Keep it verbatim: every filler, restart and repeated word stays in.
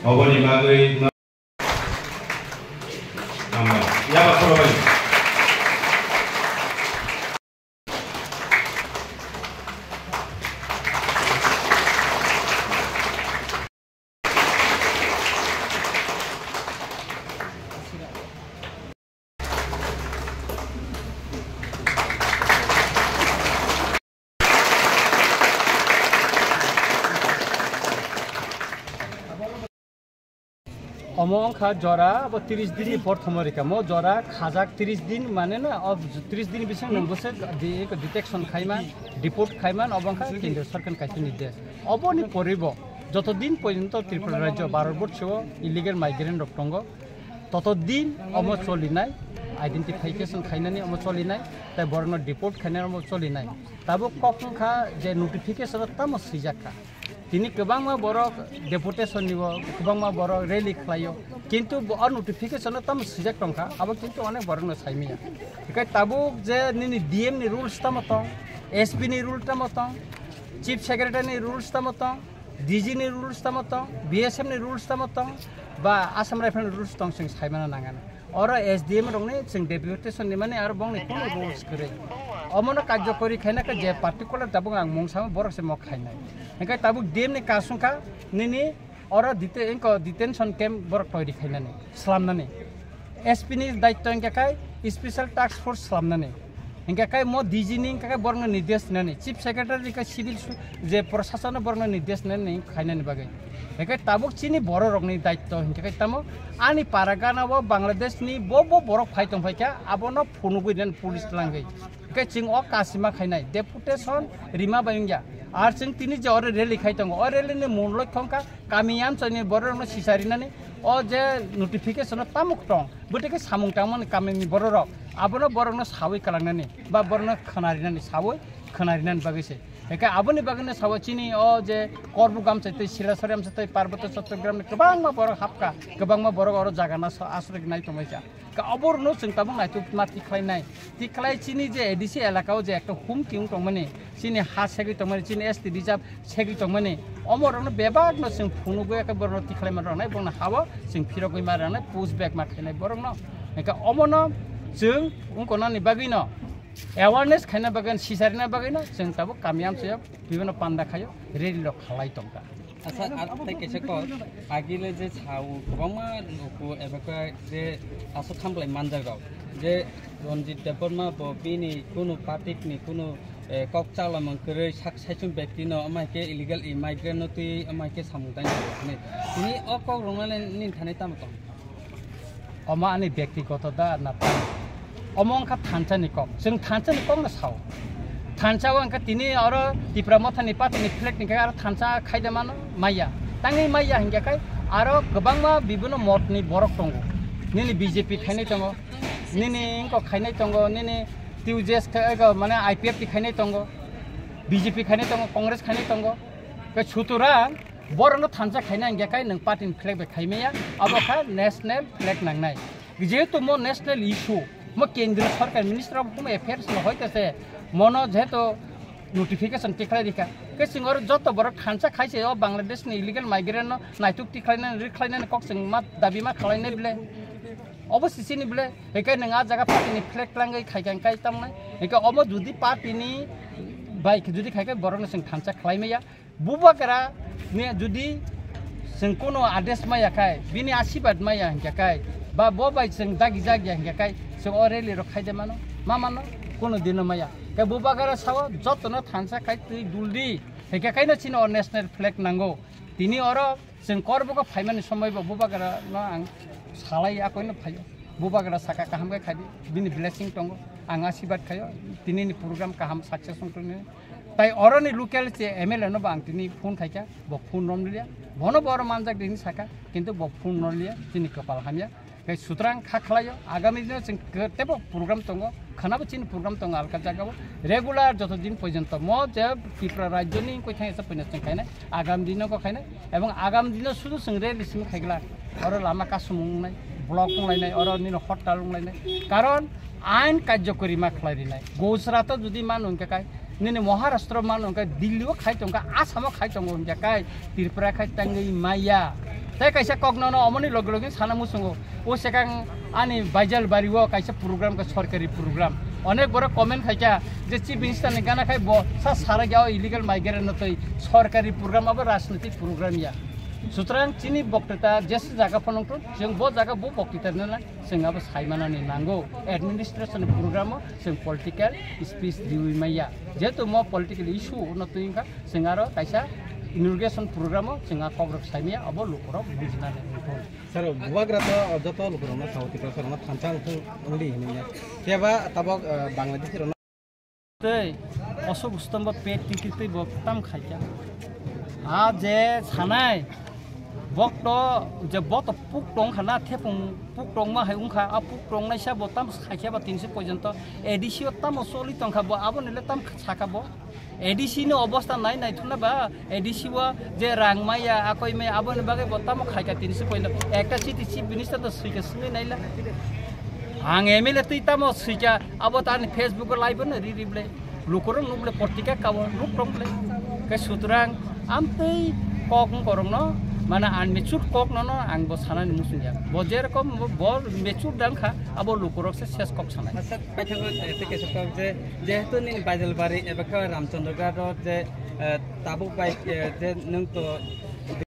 Oboni bagwi no-, Hambai. Yaba khoro bai. Omo wngkha jora, abo tris din ni porthomo rikha. Mo jora khajak tris din, mane na, o tris din bising nung bwswk de-, detection khaiman, deport khaiman, obo wngkha kendriya sarkar ni kaisa nirdesh. Oboni poribo joto din porjonto Tripura rajyo Bharat borso o illegal migrant rok tongo, toto din omo cholinai, identification khainani omo cholinai, tai borokno deport khainani omo cholinai. Tabuk kok wngkha je notification o tamo swijak kha. Tini kwbangma borok deputation ni bo, kwbangma borok rally khlaio, kintu bo o notification o tamo swijak tongkha, abo kintu onek borokno saimanya. Hinkhe tabuk je nini D M ni rules tamo tong, S P ni rule tamo tong, Chief Secretary ni rules tamo tong, D G ni rules tamo tong, B S F ni rules tamo tong, ba Assam Rifle ni rules tong, chwng saimano nangani. Oro S D M rokni chwng deputation ni mani aro bongni kunu rules kwrwi. Omono karjokori khaina khe je particular tabuk ang mung samo borok se mo khainai. Hinkhe tabuk D M ni kasung kha nini oro dete-, engko detention camp borok toiri khainani, slamnani. S P ni daitto hinkhe khai special task force slamnani. Hinkhe khai mo D G ni hinkhe khai borokno nirdesh rinani, Chief Secretary ni khai civil su-, je prosason no borokno nirdesh rinani khainani bagwi. Hinkhe tabuk chini borok rokni daitto hinkhe khai tamo ani para gana o Bangladesh ni bo bo borok phai tong phaikha abono phunugwi rinani police twlangwi. Hinkhe chwng o kasima khainai deputation rima bai wngya. Ar chwng tini je oro rally khai tongo, o rally ni mul loikha wngkha kami amchaini borok rokno sisa rinani, o je notification o tamuk tong. Bwtwi khe samung tangmani kamini bororok abono borokno sawi kwlangnani ba borokno khwnarinani, sawi khwnarinani bagwi se. Hinkhe aboni bagwino sawi chini o je Korbu gamchai tei Silasori amchai tei Parboto Chottogramni kwbangma borok hapkha, kwbangma borok oro jaga naso asroi nai tonglaikha. Ka oborokno chwng tabuk naitugma tikhlainai, tikhlai chini je A D C elaka o je ekta humki wng tongmani, chini ha segwi tongmani, chini S T reserve segwi tongmani, omorokno bebakno chwng phunugwi eke borokno tikhlai manroknai, borokno hao chwng phirogwi manroknai, push back ma khainai borokno. Hinkhe omono chwng wngkonani bagwino awareness khaina bagwi, sisarina bagwino chwng tabuk kami amchaio bibino panda khaio, rally rok khalai tongkha. Asa, ar tei kaisa kok, agile je sao kwbangma luku eba khe je aswk hambai manjak rok, je Ranjit Debbarma bo bini kunu party ni kunu eh, kok chalaimung kwrwi sak saichung bektino, amai khe illegal immigrant no twi, amai khe samung tangwi rwkhnai. Tini o kok rwmani nini thani tamo tong? Omo ani bektigoto da na tamo? Omo wngkha thansa ni kok. Chwng thansa ni kok no sao. Thansa o wngkha tini oro Tipra Motha ni party ni flag ni khe aro thansa khaida mano maya. Tangwi maya hinkhe khai aro kwbangma bibino mot ni borok tongo. Nini B J P khainai tongo. Nini wngkok khainai tongo. Nini T U J S khe, ego, mane I P F T khainai tongo, B J P khainai tongo, Congress khainai tongo. Khe sutorang borokno thansa khaina hinkhe khe nwng party ni flag bai khaimaya, abo kha national flag nangnai. Jehetu mo national issue, mo kendriya sarkar minister of home affairs no hoite se mono jehetu notification tikhlai rikha. Khe chwng oro joto borok thansa khaise o Bangladesh ni illegal migrant no naituk tikhlainani, rikhlainani kok chwng ma dabi ma khlainai bile. Obo sisini bele, hingke nang a jaga party ni flag tlangwi khai kang kai tamnai. Hingke omo judi party ni bai judi khai khe borok no chwng thansa khlai maya. Bubagra ni judi chwng kono ades maya khai, bini asibad maya hingke kai, ba bo bai chwng dagi jagya hingke kai, chwng o rally rok khai de mano, ma mano, kono dino maya. Ke bubagra sao joto no thansa khai twi duldi, hingke kai no chini o national flag nango. Tini oro Chwng Korbogo phaimani somoi bo bubagra no ang salai akoi no phaio. Bubagra saka kaham khe khadi, bini blessing tongo. Ang asibad khaio, tini ni program kaham success wngtoni. Tai oroni local che M L A no bo ang tini phone khaikha, bo phone romliya. Bono bo oro manjak dini saka, kintu bo phone romliya, tini kopal hamya. Tei sutrang kha khlaio, agami dino chwng ke-, tebo program tongo, khwnabo chini program tongo alka jagao. Regular joto din porjonto mo je Tripura rajyoni koithang esa poino chwng khainai, agam dino ko khainai, ebong agam dino sudu chwng rally simi khaigla. Oro lama kasumung wngnai, block wnglainai, oro nino hortal wnglainai. Karon ain karjokori ma khlai rinai. Gujarat o judi manu hwnkhe kai, nini Maharashtra manu hwnkhe Delhi o khai tongkha, Assam o khai tongo hwnkhe kai, Tripura khai tangwi maya. Tei kaisa kok nono omoni loge loge sana muchungo. O sekang ani Baijalbari o kaisa program khe sorkari program. Onek borok comment khaikha je Chief Minister ni gana khai bo sa sara gya o illegal migrant no twi sorkari program abo rajnitik program ya. Sutrang chini boktita jesi jaga phano wngthun, chwng bo jaga bo boktita nana chwng abo saimanani nango. Administration program o chwng political speech riwi maya. Jehetu mo political issue no twi wngkha, chwng aro kaisa inauguration program o chwng a kokrok saimaya, abo lukurok bujinani wngthun. Sir, bubagra to joto lukurokno sao, Tiprasarokno thansa wngthung wngdi hinwi ya. Keba tabok, eh, Bangladeshi rokno. Tei Ashok Stombo pet titi tei bo tam khaikha. A je sanai, bok to je bo to puk tong khana, thepung puk tongma hai wngkha, a puk tongnaisa bo tam khaikha ba tinsi porjonto A D C o tamo choli tongkha bo, aboni le tam sakha bo. A D C ni obostha nai nai thuna ba, A D C o je rang maya, akoi maya, aboni bagwi bo tamo khaikha tinsi porjonto. Ekta chiti Chief Minister to swikha swngwi naila. Ang M L A twi tamo swikha, abo to ani Facebook o live no ri ri ble. Lukurok nuk ble, portika kao nuk tong ble. Ke sutrang amtwi kok wng korokno, mane unmatured kok nono ang bo sanani muchung ya. Bo jerokom bo, bo matured dang kha, abo lukurok se ses kok sanai. Acha, paithago, eh, tei kaisa kok je, jehetu nini Baijalbari eba khe Ramchandra Ghat o je, eh, tabuk bai, eh, je nwng to